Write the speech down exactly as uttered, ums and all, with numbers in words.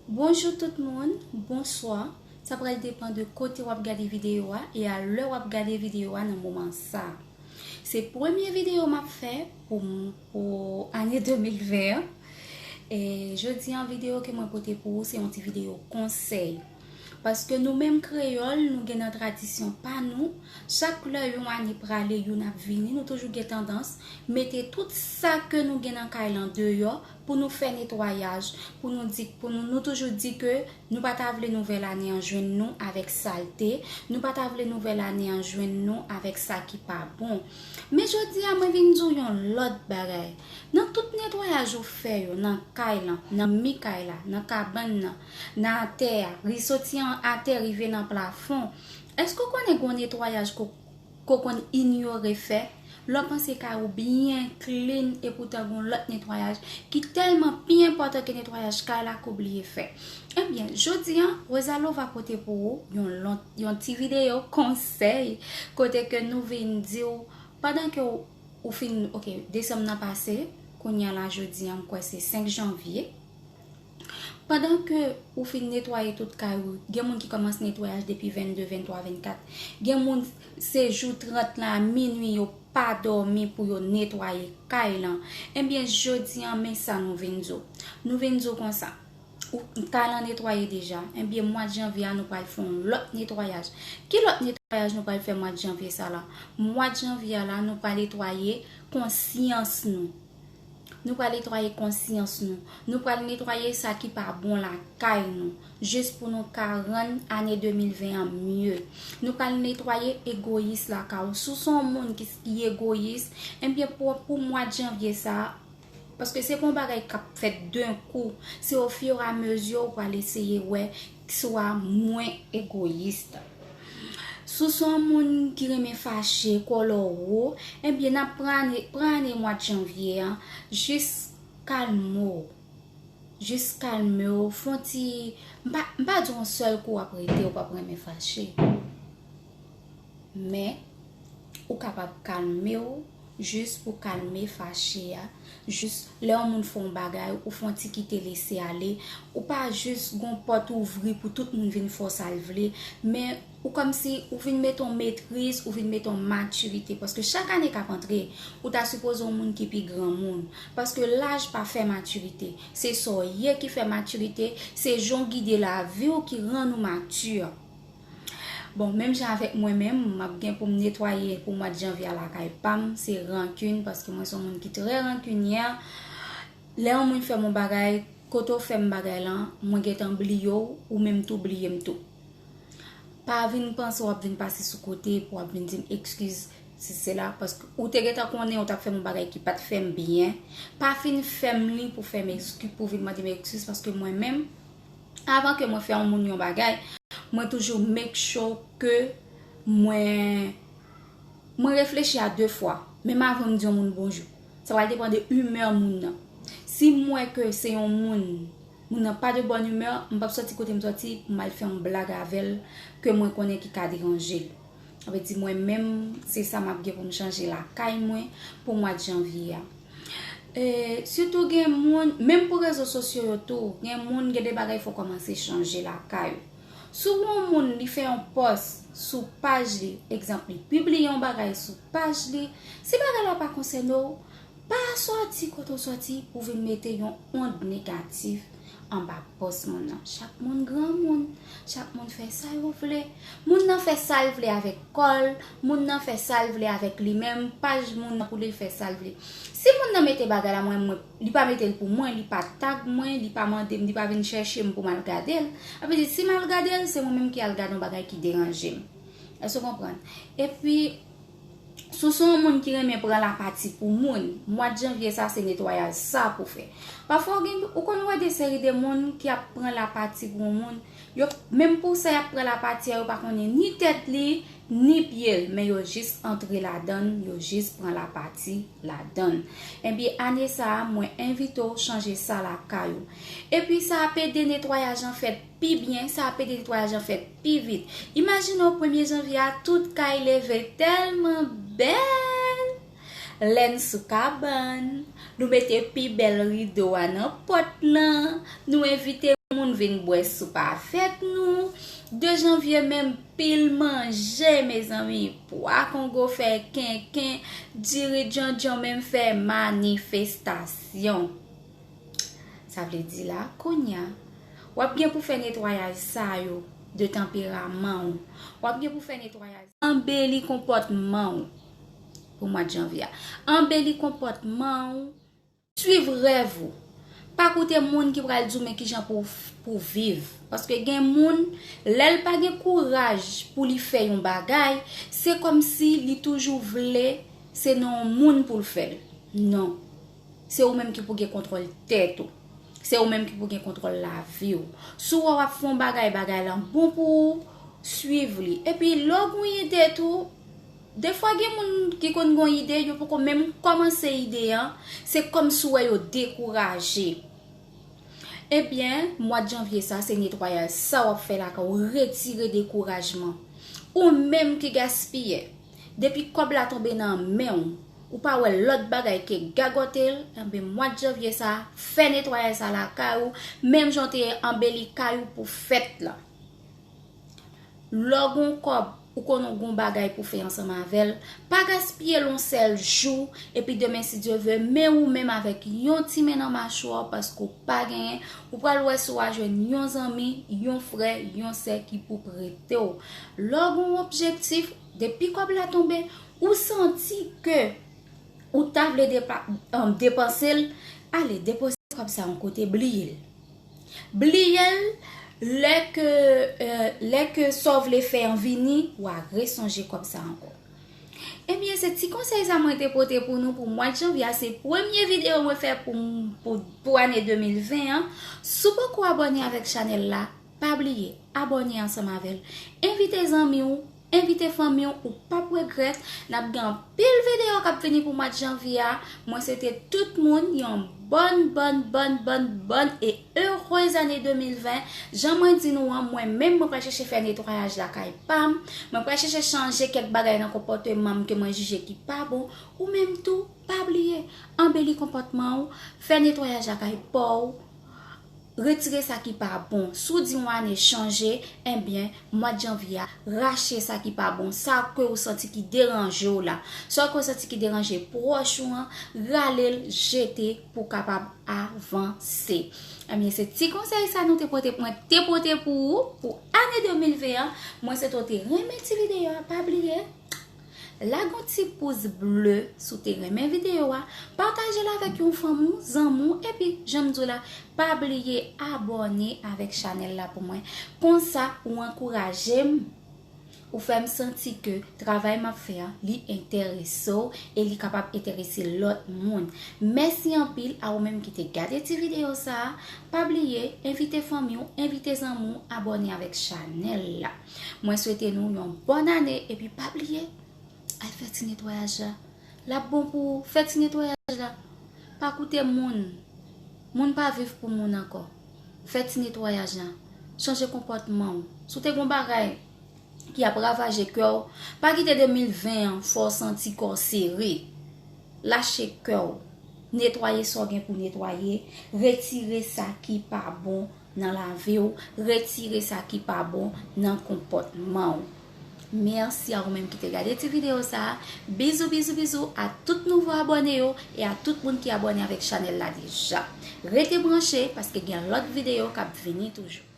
Bonjou tout moun, bonswa. Sa pral depan de kote w ap gade videyo a e a lè w ap gade videyo a nan moman sa. Se premye videyo m ap fè pou, pou ane de mil ven an. E jodi an, videyo ke mwen pote pou ou, se yon ti videyo konsèy. Paske nou menm kreyòl, nou gen nan tradisyon pa nou, chak lè yon ane prale, youn ap vini, nou toujou gen tandans mete tout sa ke nou gen nan kay lan deyò pou nou fè netwayaj, pou nou di, pou nou, nou toujou di ke nou pa ta vle nouvèl ane an jwenn nou avèk salte, nou pa ta vle nouvèl ane an jwenn nou avèk sa ki pa bon. Men jodi a, mwen vin di w yon lòt bagay. Nan tout netwayaj ou fè yo, nan kay lan, nan mi kay la, nan kabann nan, nan atè a, ri soti an atè rive nan plafon, èske w konnen gen yon netwayaj ke w, ke w konn inyore fè? Lè w panse kay ou byen clean, epoutan gen yon lòt netwayaj ki tèlman pi enpòtan ke netwayaj kay la ke w bliye fè. Ebyen, jodi an, Rosalova pote pou ou yon lon, yon ti videyo konsèy, kote ke nou vin di w, pandan ke w, ou fin, ok, desanm nan pase, kounye a la, jodi an, m kwè se senk janvye. Pandan ke ou fin netwaye tout kay ou, gen moun ki kòmanse netwayaj depi vennde, venntwa, vennkat. Gen moun, se jou trant la, minwi, yo pa dòmi pou yo netwaye kay lan. Ebyen, jodi an, men sa nou vin di w. Nou vin di w konsa. Ou, kay lan netwaye deja. Ebyen, mwa janvye a, nou pral fè yon lòt netwayaj. Ki lòt netwayaj nou pral fè mwa janvye sa la? Mwa janvye a la, nou pral netwaye konsyans nou. Nou pral netwaye konsyans nou. Nou pral netwaye sa ki pa bon lakay nou, jis pou nou ka rann ane de mil ven an mye. Nou pral netwaye egoyis lakay ou. Si w se yon moun ki, ki egoyis, ebyen, pou, pou mwa janvye sa a, paske se pa yon bagay k ap fèt d'un coup, se ofiramezi ou pral eseye wè swa mwen egoyis. Si w se yon moun ki renmen fache, kòlè w wo, ebyen, n ap pran ane, pran ane mwa janvye an, jis kalme w. Jis kalme w, fè yon ti, m pa, m pa di yon sèl kou w ap rete, ou p ap renmen fache. Men, ou kapab kalme w, jis pou kalme fache a. Jis lè yon moun fè yon bagay, ou fè yon ti kite lese ale. Ou pa jis gon pòt ouvri pou tout moun vin fè w sa l vle, men ou kòmsi ou vin mete yon metriz, ou vin mete yon matirite. Paske chak ane k ap antre, ou ta sipoze yon moun ki pi granmoun. Paske laj pa fè matirite. Se sa w ye ki fè matirite, se jan w gide lavi w ki rann ou mati. Bon, menm jan avèk mwen menm, m ap gen pou m netwaye pou mwa janvye a lakay pa m, se rankin, paske mwen se yon moun ki trè rankinyè. Lè yon moun fè m yon bagay, kote w fè m bagay lan, mwen gentan bliye w, ou menm tou bliye m tou. Pa vin panse w ap vin pase sou kote pou w ap vin di m ekskiz, si se la, paske ou te gentan konnen ou t ap fè m yon bagay ki pa t fè m byen. Pa fin fè m li pou fè m ekskiz, pou vin mande m ekskiz, paske mwen menm, avan ke mwen fè yon moun yon bagay, mwen toujou make sure ke mwen, mwen reflechi a de fwa, menm avan m di yon moun bonjou. Sa pral depann de imè moun nan. Si m wè ke se yon moun, moun nan pa de bòn imè, m p ap sòti kote m sòti pou m al fè yon blag avè l ke mwen konnen ki ka deranje l. Sa vle di mwen menm, se sa m ap gen pou m chanje lakay mwen pou mwa janvye a. E, sitou gen moun, menm pou rezo sosyo yo tou, gen moun, gen de bagay fò kòmanse chanje lakay ou. Si w wè yon moun, li fè yon pòs sou paj li, egzanp, li pibliye yon bagay sou paj li, si bagay la pa konsène w, pa sòti kote w sòti pou vin mete yon ond negatif anba pòs moun nan. Chak moun granmoun, chak moun fè sa yo vle. Moun nan fè sa l vle avèk kò l, moun nan fè sa l vle avèk li menm, paj moun nan pou li fè sa l vle. Si moun nan mete bagay la, mwen, mwen, li pa mete l pou mwen, li pa tag mwen, li pa mande m, li pa vin chèche m pou m al gade l, sa vle di si m al gade l, se mwen menm ki al gade yon bagay ki deranje m. Èske w konprann? Epi, si w se yon moun ki renmen pran lapati pou moun, mwa janvye sa se netwayaj sa pou fè. Pafwa w gen, ou konn wè de seri de moun ki ap pran lapati pou yon moun, yo, menm pou sa y ap pran lapati a, yo pa konnen ni tèt li, ni pye l, men yo jis antre ladan l, yo jis pran lapati ladan l. Ebyen, ane sa a, mwen envite w chanje sa lakay ou. Epi sa ap ede netwayaj lan fèt pi byen, sa ap ede netwayaj lan fèt pi vit. Imajine w premye janvye a, tout kay leve tèlman bèl. Lèn sou kabann, nou mete pi bèl rido a nan pòt lan, nou envite Moun vin bwè soup avèk nou. De janvye menm pil manje, mezanmi. Pwa kongo fè kenken, diri djondjon menm fè manifestasyon. Sa vle di la, kounye a, w ap gen pou fè netwayaj sa yo de tanperaman w. W ap gen pou fè netwayaj, anbeli konpòtman w pou mwa de janvye a. Anbeli konpòtman w. Swiv rèv ou. Pa koute moun ki pral di w men kijan pou, pou viv. Paske gen moun, lè l pa gen kouraj pou li fè yon bagay, se kòmsi li toujou vle se nan yon moun pou l fè l. Non. Se ou menm ki pou gen kontwòl tèt ou. Se ou menm ki pou gen kontwòl lavi w. Si w wè w ap fè yon bagay, bagay lan bon pou ou, swiv li. Epi lè w gen yon ide tou, defwa gen moun ki konn gen yon ide, yo poko menm kòmanse ide an, se kòmsi w wè yo dekouraje. Ebyen, mwa de janvye sa, se netwayaj sa w ap fè lakay ou, retire dekourajman. Ou menm ki gaspiyè, depi kòb la tonbe nan men w, ou pa wè lòt bagay ke gagòte l, enben, mwa de janvye sa, fè netwayaj sa lakay ou, menm jan w te anbeli kay ou pou fèt la. Lè w gen yon kòb, ou konnen w gen yon bagay pou fè ansanm avè l, pa gaspiye l yon sèl jou, epi demen, si Dye vle, men ou menm avèk yon ti men nan machwa w, paske w pa genyen, ou pral wè si w a jwenn yon zanmi, yon frè, yon sè ki pou prete w. Lè w gen yon objektif, depi kòb la tonbe, ou santi ke ou ta vle depa-, um, depanse l, ale, depoze kòb sa yon kote, bliye l. Bliye l, lè ke, euh, lè ke sa w vle fè an vini, w a resonje kòb sa ankò. Ebyen, se ti konsèy sa mwen te pote pou nou pou mwa de janvye a. Se premye videyo mwen fè pou, pou, pou ane de mil ven an. Si w poko abòne avèk chanèl la, pa bliye, abòne ansanm avè l. Envite zanmi w, envite fanmi w, ou p ap regrèt. N ap gen anpil videyo k ap vini pou mwa de janvye a. Mwen swete tout moun yon bòn, bòn, bòn, bòn, bòn e erez ane de mil ven. Jan mwen di nou an, mwen menm, mwen pral chèche fè netwayaj lakay pa m. Mwen pral chèche chanje kèk bagay nan konpòteman m ke mwen jije ki pa bon. Ou menm tou, pa bliye, anbeli konpòtman w, fè netwayaj lakay pa w, retire sa ki pa bon. Si w di yon ane chanje, ebyen, mwa de janvye a, rache sa ki pa bon, sa ke w santi ki deranje w la. Sa ke w santi ki deranje pwòch ou an, rale l, jete pou w kapab avanse. Ebyen, se ti konsèy sa nou te pote, mwen te pote pou ou, pou ane de mil ven an. Mwen swete w te renmen ti videyo a, pa bliye. Lage yon ti pous ble si w te renmen videyo a, pataje l avèk yon fanmi w, zanmi w, epi, jan m di w la, pa bliye abòne avèk chanèl la pou mwen. Konsa, ou ankouraje m, ou fè m santi ke travay m ap fè a, li enterese w e li kapab enterese lòt moun. Mèsi anpil a ou menm ki te gade ti videyo sa a. Pa bliye, envite fanmi w, envite zanmi w, abòne avèk chanèl la. Mwen swete nou yon bòn ane, epi pa bliye, al fè ti netwayaj la. L ap bon pou ou. Fè ti netwayaj la. Pa koute moun. Moun pa viv pou moun ankò. Fè ti netwayaj la. Chanje konpòtman w. Si w te gen yon bagay ki ap ravaje kè w, pa kite de mil ven an fè w santi kè w sere. Lache kè w. Netwaye sa w gen pou netwaye. Retire sa ki pa bon nan lavi w, retire sa ki pa bon nan konpòtman w. Mèsi a ou menm ki te gade ti videyo sa a. Bizou, bizou, bizou a tout nouvo abòne yo e a tout moun ki abòne avèk chanèl la deja. Rete branche paske gen lòt videyo k ap vini toujou.